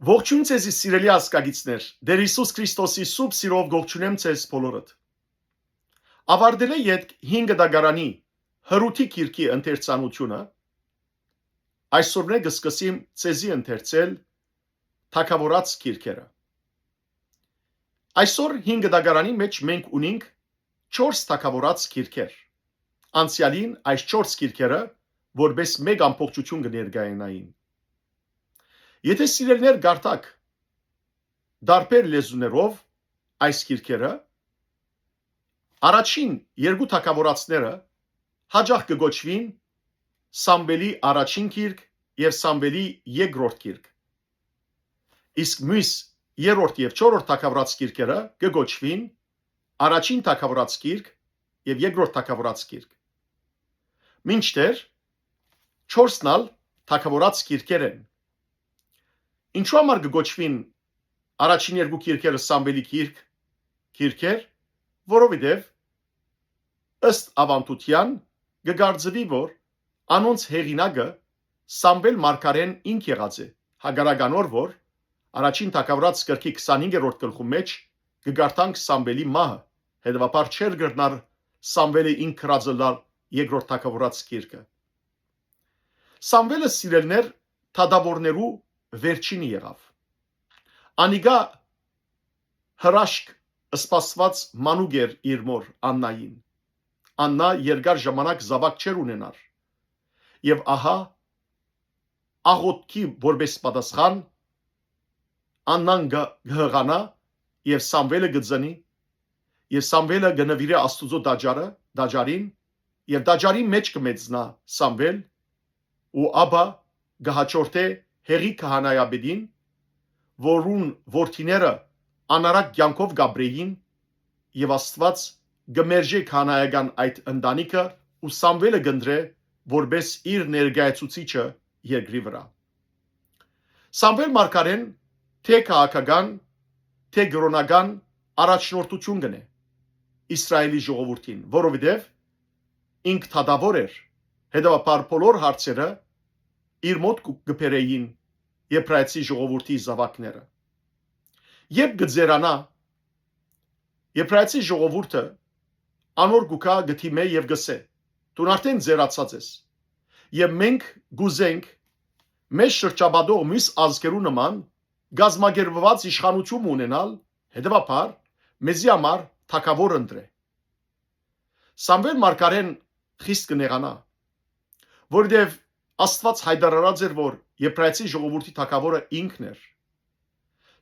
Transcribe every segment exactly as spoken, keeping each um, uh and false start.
Ողջույն ձեզի, սիրելի ազգագիցներ, Տէր Յիսուս Քրիստոսի սուրբ սիրով կողջունեմ ձեզ բոլորդ։ Աւարտելէ ետք հինգ դագարանի Հրութի գիրքի ընթերցանութիւնը, այսօրնէ կը սկսիմ ձեզի ընթերցել թագաւորաց գիրքերը։ Այսօր հինգ դագարանի մէջ մենք ունինք չորս թագաւորաց գիրքեր։ Անցեալին այս չորս գիրքերը որպես մէկ ամբողջութիւն կը ներկայանային։ Եթէ սիրելիներ կարդաք տարբեր լեզուներով այս գիրքերը, առաջին երկու թագաւորացները հաճախ կը կոչուին Սամուէլի առաջին գիրք եւ Սամուէլի երկրորդ գիրք։ Իսկ միւս երրորդ եւ չորրորդ թագաւորաց գիրքերը կը կոչուին առաջին թագաւորաց գիրք եւ երկրորդ թագաւորաց գիրք։ Մինչդեռ չորսն ալ թագաւորաց գիրքեր են։ Ինչու համար կը կոչուին առաջին երկու գիրքերը Սամուէլի գիրք, գիրքեր, որովհետեւ ըստ աւանդութեան կը կարծուի, որ անոնց հեղինակը Սամուէլ մարգարէն ինք եղած է, հակառակ անոր, որ առաջին թագաւորաց գրքի քսանհինգերորդ գլխու մէջ կը կարդանք Սամուէլի մահը, հետեւաբար չէր կրնար Սամուէլը ինք գրած ըլլալ երկրորդ թագաւորաց գիրքը։ Սամուէլը, սիրելիներ, թագաւորներու վերջինը եղաւ։ Անիկա հրաշք սպասուած մանուկ էր իր մօր Աննային։ Աննա երկար ժամանակ զաւակ չէր ունենար։ Եւ ահա, աղօթքի որպես պատասխան, Աննան կը, կը յղանայ եւ Սամուէլը կը ծնի, եւ Սամուէլը կը նուիրէ Աստուծոյ տաճարը, տաճարին, եւ տաճարին մէջ կը մեծնայ Սամուէլ, ու ապա կը յաջորդէ հեղի քահանայապետին, որուն որդիները անառակ կեանքով կ'ապրէին, եւ Աստուած կը մերժէ քահանայական այդ ընտանիքը ու Սամուէլը կ'ընտրէ որպես իր ներկայացուցիչը երկրի վրայ։ Սամուէլ մարգարէն թէ քաղաքական, թէ կրօնական առաջնորդութիւն կ'ընէ Իսրայէլի ժողովուրդին, որովհետեւ ինք թագաւոր էր, հետեւաբար բոլոր հարցերը իր մօտ կու, կը բերէին Եբրայեցի ժողովուրդի զաւակները։ Երբ կը ծերանայ, Եբրայեցի ժողովուրդը անոր կու գայ, կը դիմէ եւ կ'ըսէ. «Դուն արդէն ծերացած ես, եւ մենք կ'ուզենք մեզ շրջապատող միւս ազգերու նման կազմակերպուած իշխանութիւն մը ունենալ, հետեւաբար մեզի համար թագաւոր ընտրէ»։ Սամուէլ մարգարէն խիստ կը նեղանայ, որովհետեւ Աստուած յայտարարած էր, որ Եբրայեցի ժողովուրդի թագաւորը ինքն էր։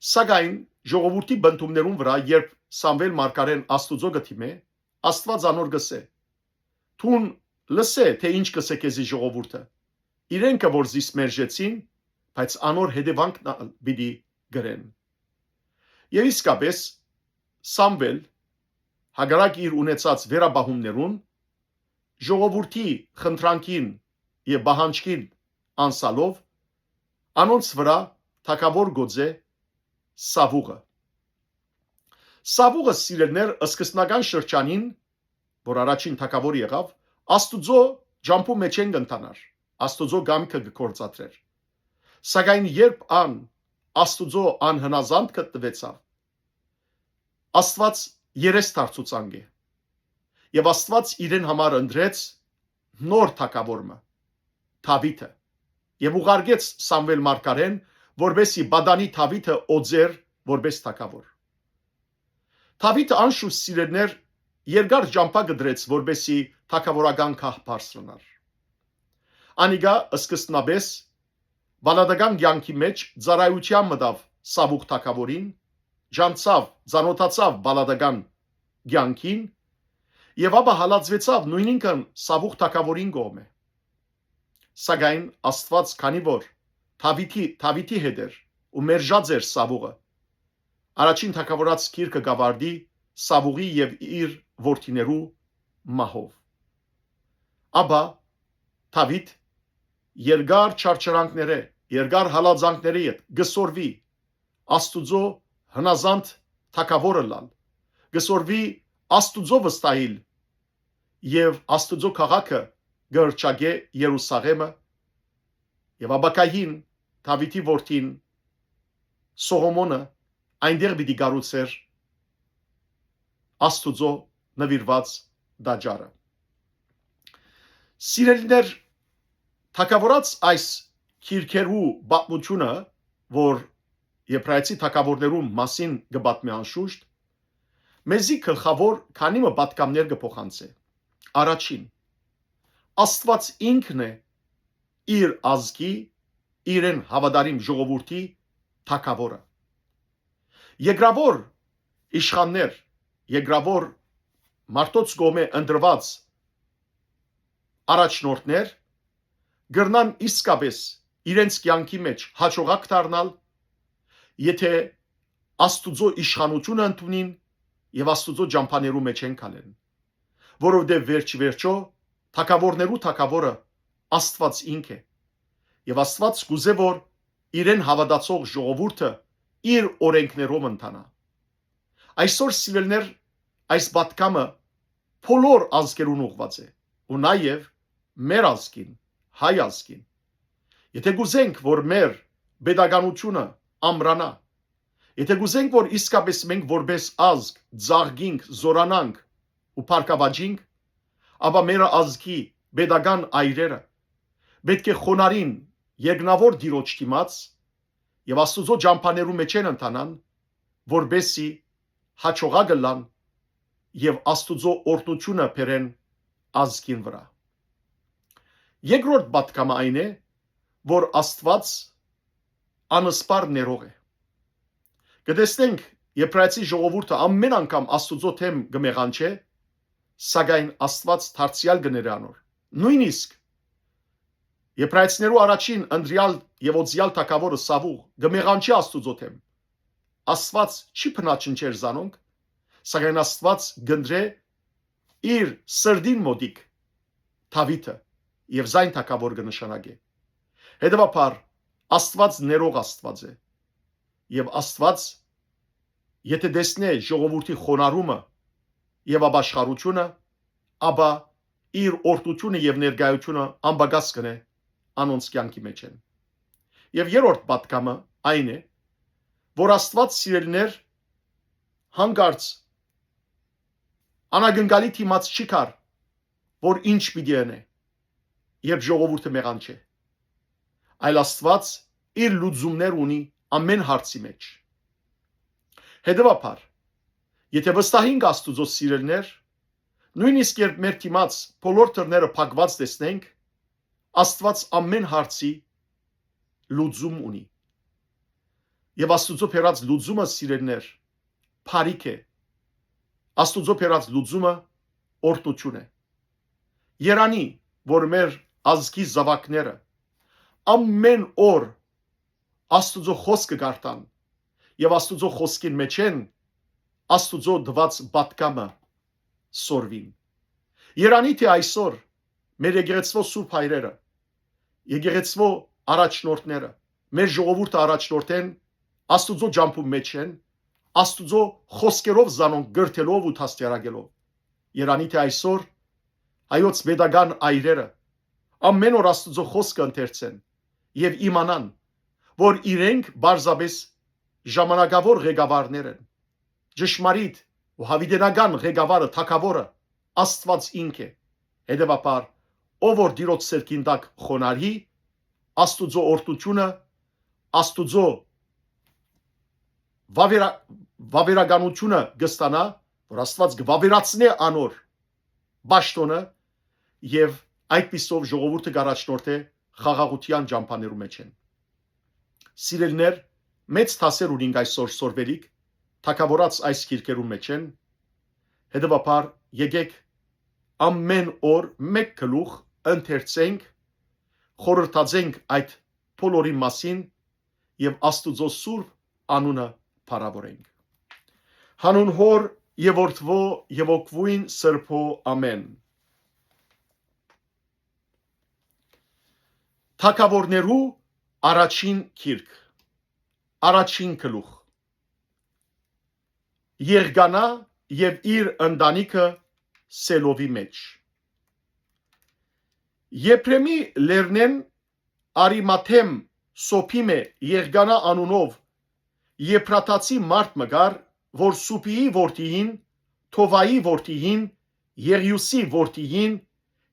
Սակայն ժողովուրդի պնդումներուն վրայ, երբ Սամուէլ մարգարէն Աստուծոյ կը դիմէ, Աստուած անոր կ'ըսէ. «Դուն լսէ, թէ ինչ կ'ըսէ քեզի ժողովուրդը։ Իրենք ը որ զիս մերժեցին, բայց անոր հետեւանքն ալ պիտի կրեն»։ Եւ իսկապէս, Սամուէլ, հակառակ իր ունեցած վերապահումներուն, ժողովուրդի խնդրանքին եւ պահանջքին անսալով, անոնց վրայ թագաւոր կ'օծէ Սաւուղը։ Սաւուղը, սիրելիներ, սկզբնական շրջանին, որ առաջին թագաւոր եղաւ, Աստուծոյ ճամբու մէջէն կ'ընթանար, Աստուծոյ կամքը կը գործադրէր։ Սակայն երբ ան Աստուծոյ անհնազանդ գտնուեցաւ, Աստուած երես դարձուց անկէ։ Եւ Աստուած իրեն համար ընտրեց նոր թագաւոր մը, Դաւիթը, եւ ուղարկեց Սամուէլ մարգարէն, որպեսզի պատանի Դաւիթը օծեր որպես թագաւոր։ Դաւիթը, անշուշտ, սիրելիներ, երկար ճամբայ կտրեց, որպեսզի թագաւորական գահ բարձրանար։ Անիկա սկզբնապէս պալատական կեանքի մէջ ծառայութեան մտաւ Սաւուղ թագաւորին, ճանչցաւ, ծանօթացաւ պալատական կեանքին եւ ապա հալածուեցաւ նոյնինքն Սաւուղ թագաւորին կողմէ։ Սակայն Աստուած, քանի որ Դաւիթի, Դաւիթի հետ էր ու մերժած էր Սաւուղը, առաջին թագաւորաց գիրքը կ'աւարտի Սաւուղի եւ իր որդիներու մահով։ Ապա Դաւիթ երկար չարչարանքներէ, երկար հալածանքներէ յետ կը սորվի Աստուծոյ հնազանդ թագաւոր ըլլալ, կը սորվի Աստուծոյ վստահիլ եւ Աստուծոյ քաղաքը կը հռչակէ Երուսաղէմը, եւ ապագային Դաւիթի որդին Սողոմոնը այնտեղ պիտի կառուցէր Աստուծոյ նուիրուած տաճարը։ Սիրելիներ, թագաւորաց այս գիրքերու պատմութիւնը, որ Եբրայեցի թագաւորներու մասին կը պատմէ անշուշտ, մեզի գլխաւոր քանի մը պատգամներ կը փոխանցէ։ Առաջին, Աստուած ինքն է իր ազգի, իրեն հաւատարիմ ժողովուրդի թագաւորը։ Երկրաւոր իշխաններ, երկրաւոր մարդոց կողմէ ընտրուած առաջնորդներ կրնան իսկապէս իրենց կեանքի մէջ հաջողակ դառնալ, եթէ Աստուծոյ իշխանութիւնը ընդունին եւ Աստուծոյ ճամբաներու մէջ են քալեն, որովհետեւ վերջ վերջոյ թագաւորներու թագաւորը Աստուած ինք է, եւ Աստուած կ'ուզէ, որ իրեն հաւատացող ժողովուրդը իր օրէնքներով ընթանայ։ Այսօր, սիրելիներ, այս պատգամը բոլոր ազգերուն ուղղուած է ու նաեւ մեր ազգին, հայ ազգին։ Եթէ կ'ուզենք, որ մեր պետականութիւնը ամրանայ, եթէ կ'ուզենք, որ իսկապէս մենք որպէս ազգ ծաղկինք, զօրանանք ու բարգաւաճինք, ապա մեր ազգի պետական այրերը պէտք է խոնարհին երկնաւոր Տիրոջ դիմաց եւ Աստուծոյ ճամբաներու մէջէն ընթանան, որպէսզի հաջողակ ըլլան եւ Աստուծոյ օրհնութիւնը բերեն ազգին վրայ։ Երկրորդ պատգամը այն է, որ Աստուած անսպառ ներող է։ Կը տեսնենք, Եբրայեցի ժողովուրդը ամէն անգամ Աստուծոյ դէմ կը մեղանչէ, սակայն Աստուած դարձեալ կը ներէ անոր։ Նոյնիսկ Եբրայեցիներու առաջին ընտրեալ եւ օծեալ թագաւորը Սաւուղ կը մեղանչի Աստուծոյ դէմ։ Աստուած չի բնաջնջեր զանոնք, սակայն Աստուած կ'ընտրէ իր սրտին մօտիկ Դաւիթը եւ զայն թագաւոր կը նշանակէ։ Հետեւաբար, Աստուած ներող Աստուած է եւ Աստուած, եթէ տեսնէ ժողովուրդի խոնարհումը եւ ապաշխարութիւնը, ապա իր օրհնութիւնը եւ ներկայութիւնը անպակաս կ'ընէ անոնց կեանքի մէջէն։ Եւ երրորդ պատգամը այն է, որ Աստուած, սիրելիներ, յանկարծ անակնկալի դիմաց չի գար, որ ինչ պիտի ընէ, երբ ժողովուրդը մեղանչէ, այլ Աստուած իր լուծումներ ունի ամէն հարցի մէջ։ Հետեւաբար, եթէ վստահինք Աստուծոյ, սիրելիներ, նոյնիսկ երբ մեր դիմաց բոլոր դռները փակուած տեսնենք, Աստուած ամէն հարցի լուծում ունի։ Եւ Աստուծոյ բերած լուծումը, սիրելիներ, բարիք է։ Աստուծոյ բերած լուծումը օրհնութիւն է։ Երանի, որ մեր ազգի զաւակները ամէն օր Աստուծոյ խօսքը կարդան եւ Աստուծոյ խօսքին մէջէն Աստուծոյ տուած պատգամը սորվին։ Երանի թէ այսօր մեր եկեղեցւոյ սուրբ հայրերը, եկեղեցւոյ առաջնորդները, մեր ժողովուրդը առաջնորդեն Աստուծոյ ճամբուն մէջ են, Աստուծոյ խօսքերով զանոնք կրթելով ու դաստիարակելով։ Երանի թէ այսօր հայոց պետական այրերը ամէն օր Աստուծոյ խօսքը ընթերցեն եւ իմանան, որ իրենք պարզապէս ժամանակաւոր ղեկավարներ են։ Ճշմարիտ ու յաւիտենական ղեկավարը, թագաւորը Աստուած ինք է։ Հետեւաբար, ով որ Տիրոջ սէրքին տակ խոնարհի, Աստուծոյ օրհնութիւնը, Աստուծոյ վաւերա-, վաւերականութիւնը կը ստանայ, որ Աստուած կը վաւերացնէ անոր պաշտօնը եւ այդպիսով ժողովուրդը կ'առաջնորդէ խաղաղութեան ճամբաներու մէջէն։ Սիրելիներ, մեծ դասեր ունինք այսօր սորվելիք, թագաւորած այս գիրքերուն մէջէն, հետեւաբար եկէք ամէն օր մէկ գլուխ ընթերցենք, խորհրդածենք այդ բոլորին մասին եւ Աստուծոյ սուրբ անունը փառաւորենք։ Յանուն Հօր եւ Որդւոյ եւ Հոգւոյն Սրբոյ, ամէն։ Թագաւորներու առաջին գիրք, առաջին գլուխ։ Եղկանա եւ իր ընտանիքը Սելովի մէջ։ Եփրեմի լեռնէն Արիմաթեմ սոփի մը Եղկանա անունով Եփրաթացի մարդ մը կար, որ Սուպիի որդիին, Թովայի որդիին, Եղիուսի որդիին,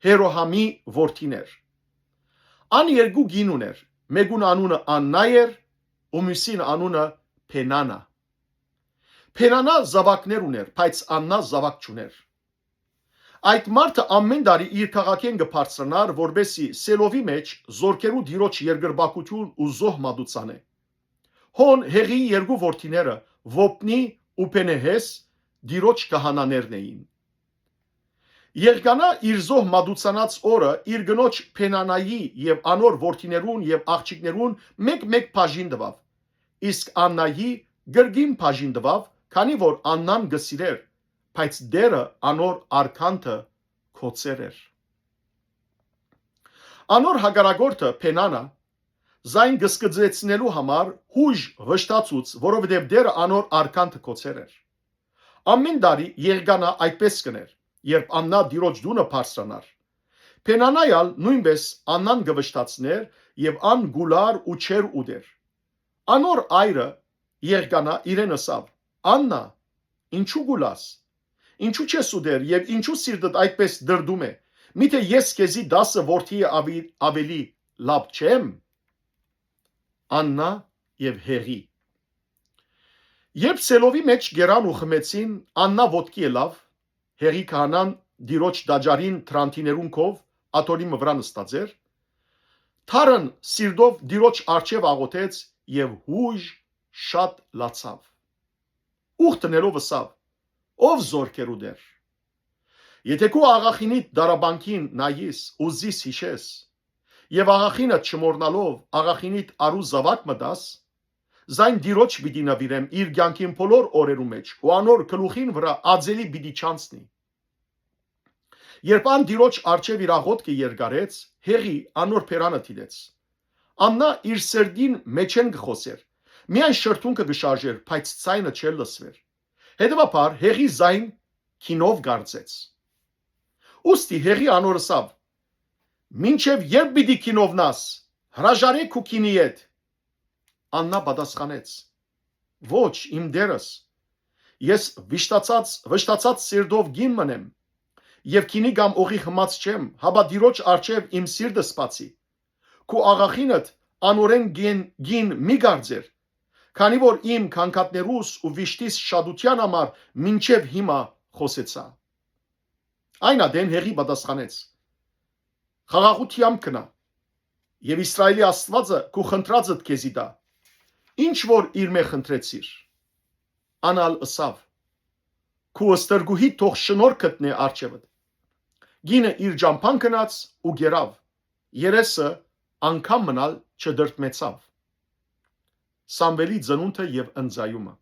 Հերոհամի որդին էր։ Ան երկու կին ունէր, մէկուն անունը Աննա էր ու միւսին անունը Փենանա։ Փենանա զաւակներ ունէր, բայց Աննա զաւակ չունէր։ Այդ մարդը ամէն տարի իր քաղաքէն կը բարձրանար, որպէս զի Սելովի մէջ զորքերու տիրոջ երկրպագութիւն ու զոհ մատուցանէ։ Հոն Հեղիի երկու որդիները՝ Ոպնի ու Փենեհես, տիրոջ քահանաներն էին։ Եղկանա իր զոհ մատուցանած օրը իր կնոջ Փենանայի եւ անոր որդիներուն եւ աղջիկներուն մէկ-մէկ բաժին տուաւ, իսկ Աննայի կրկին բաժին տուաւ, քանի որ Աննան կը սիրէր, բայց Տէրը անոր արքանթը գոցեր էր։ Անոր հակառակորդը Փենանա զայն կսկծեցնելու համար յուժ վշտացուց, որովհետեւ Տէրը անոր արքանթը գոցեր էր։ Ամէն տարի Եղկանա այդպես կ'ընէր, երբ Աննա տիրոջ տունը բարձրանար։ Փենանայ ալ նոյնպէս Աննան կը վշտացնէր եւ ան կ'ուլար ու չէր ուտեր։ Անոր այրը Եղկանա իրեն ըսաւ. «Աննա, ինչո՞ւ կ'ուլաս։ Ինչո՞ւ չես ուտեր եւ ինչո՞ւ սիրտդ այդպես դրդում է։ Միթէ ես քեզի տասը որդիէ աւի-, աւելի լաւ չեմ»։ Աննա եւ Հեղի։ Երբ Սելովի մէջ կերան ու խմեցին, Աննա ոտքի ելաւ, Հեղի քահանան տիրոջ տաճարին դրանտիներուն քով աթոռի մը վրայ նստած էր, թարն սիրտով տիրոջ առջեւ աղօթեց եւ յուժ շատ լացաւ։ Ուխ դնելով ըսաւ. «Ով զորքերու Տէր, եթէ քու աղախինիդ դարաբանքին նայիս ու զիս յիշես, եւ աղախինդ չմոռնալով աղախինիդ առու զաւակ մը տաս, զայն տիրոջ պիտի նուիրեմ իր կեանքին բոլոր օրերու մէջ ու անոր գլուխին վրայ ածելի պիտի չանցնի»։ Երբ ան տիրոջ առջեւ իր աղօթքը երկարեց, Հեղի անոր բերանը դիտեց։ Աննա իր սրտին մէջէն կը խօսէր, միայն շրթունքը կը շարժէր, բայց ձայնը չէր լսուեր։ Հետեւաբար Հեղի զայն գինով կարծեց։ Ուստի Հեղի անոր ըսաւ. «Մինչեւ ե՞րբ պիտի գինովնաս, հրաժարէ քու գինիէդ»։ Աննա պատասխանեց. «Ոչ, իմ տէրս, ես վշտացած, վշտացած սիրտով գին մըն եմ եւ գինի կամ օղի խմած չեմ, հապա տիրոջ առջեւ իմ սիրտս բացի։ Քու աղախինդ անորեն գին, գին մի կարծեր, քանի որ իմ քանքատներուս ու վիշտիս շատութեան համար մինչեւ հիմա խօսեցայ»։ Այն ատեն Հեղի պատասխանեց. «Խաղաղութեամբ գնա, եւ Իսրայէլի Աստուածը քու խնդրածդ քեզի տայ, ինչ որ իրմէ խնդրեցիր»։ Ան ալ ըսաւ. «Քու ստրկուհիդ թող շնորհ գտնէ առջեւդ»։ Կինը իր ճամբան գնաց ու կերաւ, երեսը անգամ մըն ալ չտրտմեցաւ։ Սամուէլի ծնունդը եւ ընծայումը։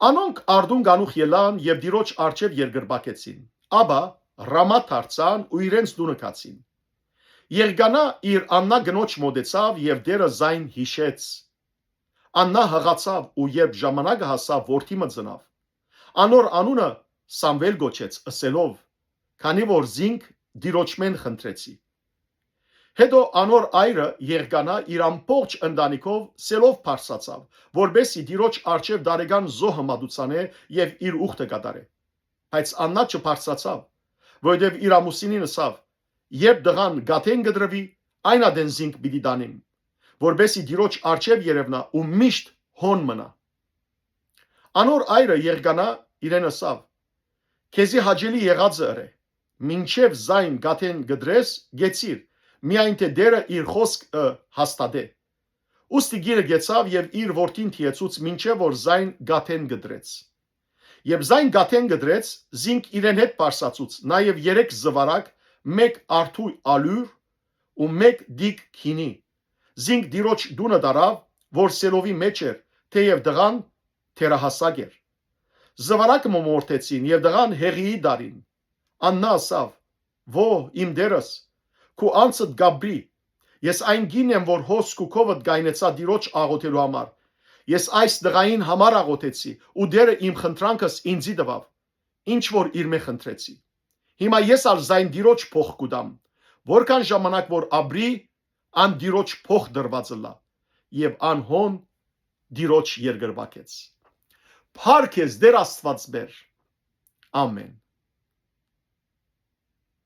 Անոնք արտուն կանուխ ելան եւ տիրոջ առջեւ երկրպագեցին, ապա Ռամա դարձան ու իրենց տունը գացին։ Եղկանա իր Աննա կնոջ մօտեցաւ եւ Տէրը զայն յիշեց։ Աննա յղացաւ ու երբ ժամանակը հասաւ, որդի մը ծնաւ։ Անոր անունը Սամուէլ կոչեց, ըսելով. «Քանի որ զինք տիրոջմէն խնդրեցի»։ Հետո անոր այրը Եղկանա իր ամբողջ ընտանիքով սելով բարձրացաւ, որպէս զի տիրոջ առջեւ տարեկան զոհը մատուցանէ եւ իր ուխտը կատարէ։ Բայց Աննա չբարձրացաւ, որովհետեւ իր ամուսինին ըսաւ. «Երբ տղան գաթեն կտրուի, այն ատեն զինք պիտի տանիմ, որպէս զի տիրոջ առջեւ երեւնայ ու միշտ հոն մնայ»։ Անոր այրը Եղկանա իրեն ըսաւ. «Քեզի հաճելի եղածը ըրէ, մինչեւ զայն գաթեն կտրես, կեցիր, միայն թէ Տէրը իր խօսքը հաստատէ»։ Ուստի կինը կեցաւ եւ իր որդին դիեցուց մինչեւ որ զայն գաթեն կտրեց։ Երբ զայն գաթեն կտրեց, զինք իրեն հետ բարձրացուց, նաեւ երեք զուարակ, մէկ արթու ալիւր ու մէկ տիկ գինի։ Զինք տիրոջ տունը տարաւ, որ սելովի մէջ էր, թէեւ տղան թերահասակ էր։ Զուարակը մը մորթեցին եւ տղան Հեղիի տարին։ Աննա ըսաւ. «Ո՛, իմ տէրս, քու անձդ կապրի։ Ես այն կինն եմ, որ հոս քու քովդ կայնեցայ Տիրոջ աղօթելու համար։ Ես այս տղային համար աղօթեցի ու Տէրը իմ խնդրանքս ինծի տուաւ, ինչ որ իրմէ խնդրեցի։ Հիմա ես ալ զայն Տիրոջ փոխ կու տամ, որքան ժամանակ որ ապրի, ան Տիրոջ փոխ տրուած ըլլայ եւ ան հոն Տիրոջ երկրպագէց։ Փառք ես, Տէր Աստուած մեր։ Ամէն։